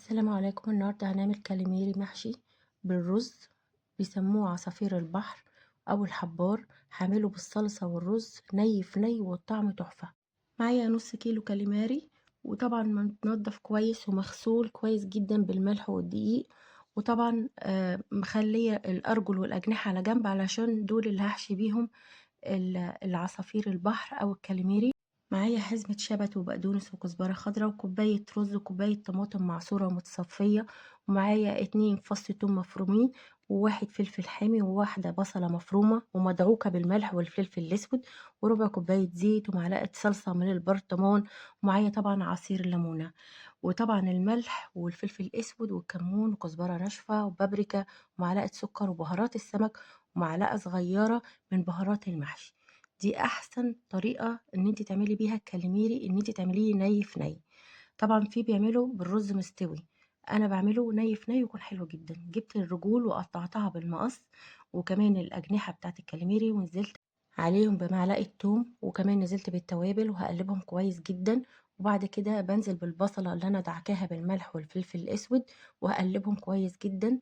السلام عليكم. النهاردة هنعمل كاليماري محشي بالرز، بيسموه عصافير البحر او الحبار. هعمله بالصلصة والرز ني في ني والطعم تحفة. معايا نص كيلو كاليماري، وطبعا متنضف كويس ومغسول كويس جدا بالملح والدقيق، وطبعا مخلية الارجل والاجنحة على جنب علشان دول اللي هحشي بيهم العصافير البحر او الكاليماري. معايا حزمة شبت وبقدونس وكزبرة خضراء وكوباية رز وكوباية طماطم معصورة ومتصفية، ومعايا 2 فص توم مفرومين وواحد فلفل حامي وواحدة بصلة مفرومة ومدعوكة بالملح والفلفل الأسود، وربع كوباية زيت ومعلقة صلصة من البرطمان، ومعايا طبعا عصير ليمونة، وطبعا الملح والفلفل الأسود والكمون وكزبرة ناشفة وبابريكا ومعلقة سكر وبهارات السمك ومعلقة صغيرة من بهارات المحشي. دي احسن طريقه ان انت تعملي بيها الكاليماري، ان انت تعمليه ني في ني. طبعا في بيعملوا بالرز مستوي، انا بعمله ني في ني ويكون حلو جدا. جبت الرجول وقطعتها بالمقص، وكمان الاجنحه بتاعت الكاليماري، ونزلت عليهم بمعلقه توم، وكمان نزلت بالتوابل وهقلبهم كويس جدا. وبعد كده بنزل بالبصله اللي انا دعكاها بالملح والفلفل الاسود وهقلبهم كويس جدا.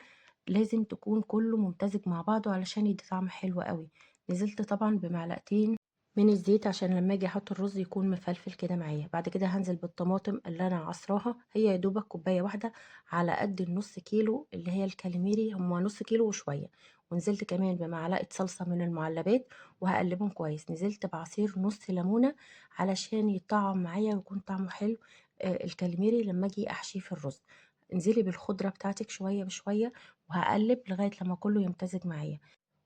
لازم تكون كله ممتزج مع بعضه علشان يدي طعم حلو قوي. نزلت طبعا بمعلقتين من الزيت عشان لما اجي احط الرز يكون مفلفل كده معايا. بعد كده هنزل بالطماطم اللي انا عصراها، هي يا دوبك كوبايه واحده على قد النص كيلو اللي هي الكاليماري، هما نص كيلو وشويه. ونزلت كمان بمعلقه صلصه من المعلبات وهقلبهم كويس. نزلت بعصير نص ليمونه علشان يطعم معايا ويكون طعمه حلو الكاليماري لما اجي احشيه في الرز. انزلي بالخضره بتاعتك شويه بشويه وهقلب لغايه لما كله يمتزج معايا.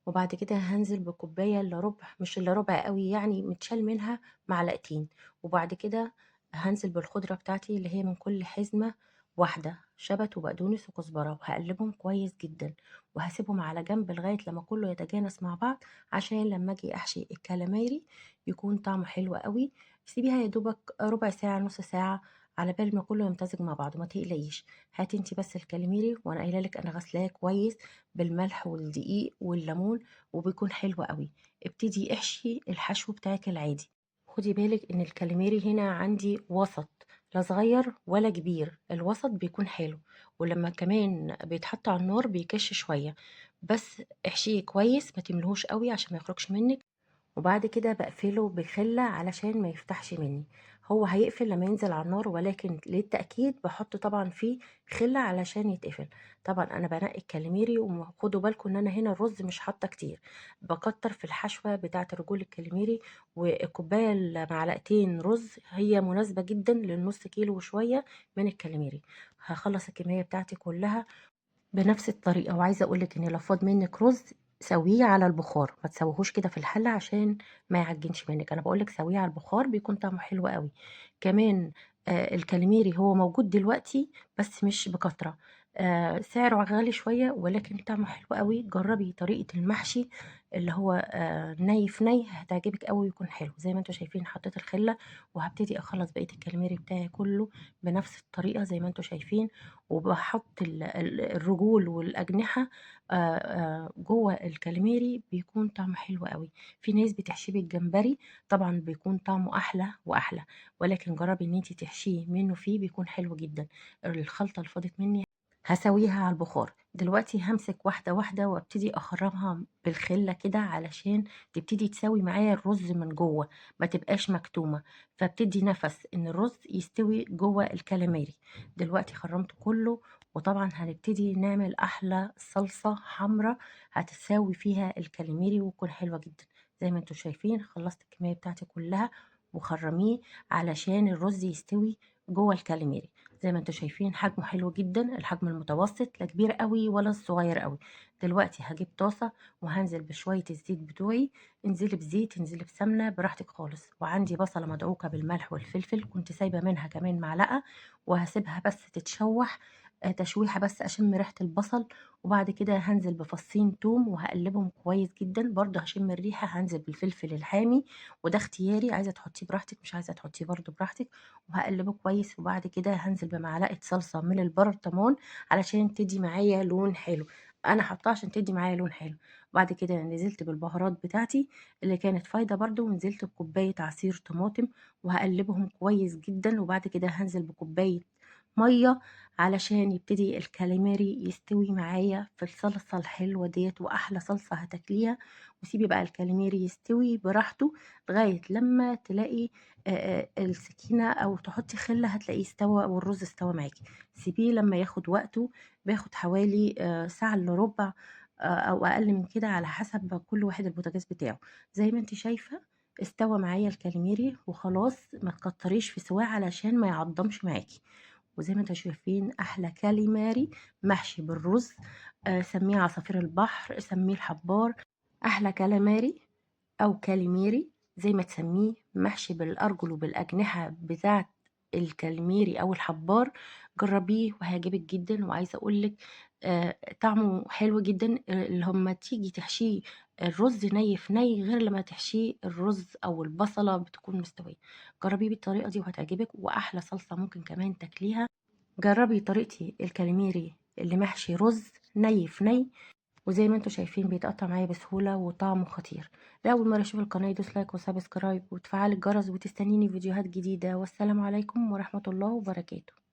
وبعد كده هنزل بكوبايه الا ربع، مش الا ربع قوي يعني، متشال منها معلقتين. وبعد كده هنزل بالخضره بتاعتي اللي هي من كل حزمه واحده، شبت وبقدونس وكزبره، وهقلبهم كويس جدا وهسيبهم على جنب لغايه لما كله يتجانس مع بعض، عشان لما اجي احشي الكاليماري يكون طعمه حلو قوي. سيبيها يا دوبك ربع ساعه نص ساعه على بال ما كله يمتزج مع بعضه، ما تقلقيش. هاتي انتي بس الكاليماري، وانا قايله لك انا غسلاه كويس بالملح والدقيق والليمون وبيكون حلو قوي. ابتدي احشي الحشو بتاعك العادي. خدي بالك ان الكاليماري هنا عندي وسط، لا صغير ولا كبير، الوسط بيكون حلو، ولما كمان بيتحط على النار بيكش شويه. بس احشيه كويس، ما تملهوش قوي عشان ما يخرجش منك. وبعد كده بقفله بخله علشان ما يفتحش مني، هو هيقفل لما ينزل على النار، ولكن للتأكيد بحط طبعا فيه خلة علشان يتقفل. طبعا انا بنقي الكاليماري، وخدوا بالكم ان انا هنا الرز مش حاطه كتير، بكتر في الحشوه بتاعه رجول الكاليماري. والكوبايه المعلقتين رز هي مناسبه جدا للنص كيلو وشويه من الكاليماري. هخلص الكميه بتاعتي كلها بنفس الطريقه. وعايزه اقولك ان لو فاض منك رز سويه على البخار، ما تسويهوش كده في الحله عشان ما يعجنش منك. انا بقولك سويه على البخار بيكون طعمه حلو قوي. كمان الكاليماري هو موجود دلوقتي بس مش بكثره، سعره غالي شويه ولكن طعمه حلو قوي. جربي طريقه المحشي اللي هو ني في ني، هتعجبك قوي ويكون حلو. زي ما انتم شايفين حطيت الخله وهبتدي اخلص بقيه الكاليماري بتاعي كله بنفس الطريقه زي ما انتم شايفين. وبحط الرجول والاجنحه جوه الكاليماري، بيكون طعمه حلو قوي. في ناس بتحشيه بالجمبري، طبعا بيكون طعمه احلى واحلى، ولكن جربي ان انت تحشيه منه فيه بيكون حلو جدا. الخلطه اللي فاضت مني هسويها على البخار دلوقتي. همسك واحده واحده وابتدي اخرمها بالخله كده علشان تبتدي تساوي معايا الرز من جوه، ما تبقاش مكتومه، فبتدي نفس ان الرز يستوي جوه الكاليماري. دلوقتي خرمته كله، وطبعا هنبتدي نعمل احلى صلصه حمراء هتساوي فيها الكاليماري وتكون حلوه جدا. زي ما انتم شايفين خلصت الكميه بتاعتي كلها، وخرميه علشان الرز يستوي جوه الكاليماري. زي ما انتم شايفين حجمه حلو جدا، الحجم المتوسط، لا كبير قوي ولا الصغير قوي. دلوقتي هجيب طاسه وهنزل بشويه الزيت بتوعي. انزلي بزيت، انزلي بسمنه، براحتك خالص. وعندي بصله مدعوكه بالملح والفلفل كنت سايبه منها كمان معلقه، وهسيبها بس تتشوح تشويحه بس اشم ريحه البصل. وبعد كده هنزل بفصين توم وهقلبهم كويس جدا، برضه هشم الريحه. هنزل بالفلفل الحامي، وده اختياري، عايزه تحطيه براحتك، مش عايزه تحطيه برضه براحتك. وهقلبه كويس. وبعد كده هنزل بمعلقه صلصه من البرطمان علشان تدي معايا لون حلو، انا حطاها عشان تدي معايا لون حلو. وبعد كده نزلت بالبهارات بتاعتي اللي كانت فايضه برضه، ونزلت بكوبايه عصير طماطم وهقلبهم كويس جدا. وبعد كده هنزل بكوبايه مية علشان يبتدي الكاليماري يستوي معايا في الصلصة الحلوة ديت، وأحلى صلصة هتاكليها. وسيبي بقى الكاليماري يستوي براحته لغاية لما تلاقي السكينة أو تحطي خلة هتلاقيه استوى والرز استوى معاكي. سيبيه لما ياخد وقته، بياخد حوالي ساعة إلا ربع أو أقل من كده على حسب كل واحد البوتاجاز بتاعه. زي ما انت شايفة استوى معايا الكاليماري وخلاص، ما تكتريش في سواه علشان ما يعضمش معاكي. وزي ما انتم شايفين احلى كاليماري محشي بالرز، سميه عصافير البحر، سميه الحبار، احلى كاليماري او كاليميري زي ما تسميه، محشي بالارجل وبالاجنحه بتاعه الكاليميري او الحبار. جربيه وهيعجبك جدا. وعايزه اقولك طعمه حلو جدا. لما تيجي تحشيه الرز ني في ني غير لما تحشيه الرز او البصله بتكون مستوية. جربيه بالطريقة دي وهتعجبك، واحلى صلصه ممكن كمان تاكليها. جربي طريقتي الكاليميري اللي محشي رز ني في ني، وزي ما انتم شايفين بيتقطع معايا بسهولة وطعمه خطير. لأول مرة يشوف القناة يدوس like و subscribe وتفعل الجرس وتستنيني فيديوهات جديدة. والسلام عليكم ورحمة الله وبركاته.